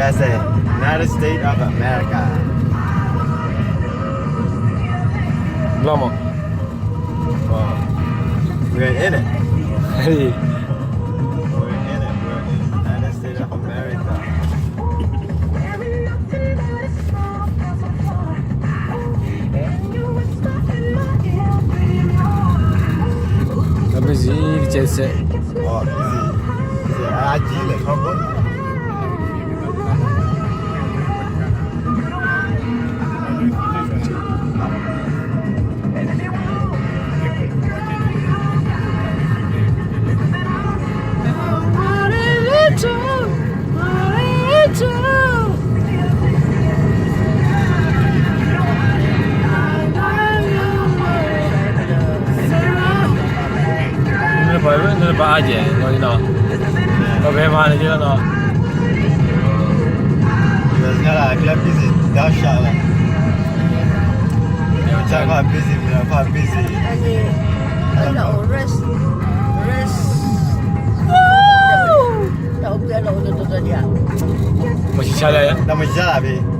That's a United States of America. ဘျီမး We're in it. Hey. We're in it. We're in the United States of America. ကဘုဇံ တကဲးစဲး Oh, busy. Busy. အကြီးလေ ခီဘိ နပှၤအါကဲး နီၤနီၤ ပှၤဖဲမၤန့ၣ်က့လီၤနီၤ ကျဲ busy ဒီးရှါလီၤ ကျဲ busy မ့ၢ် busy မဆါလဲၣ် တၢ်မဆါလၢ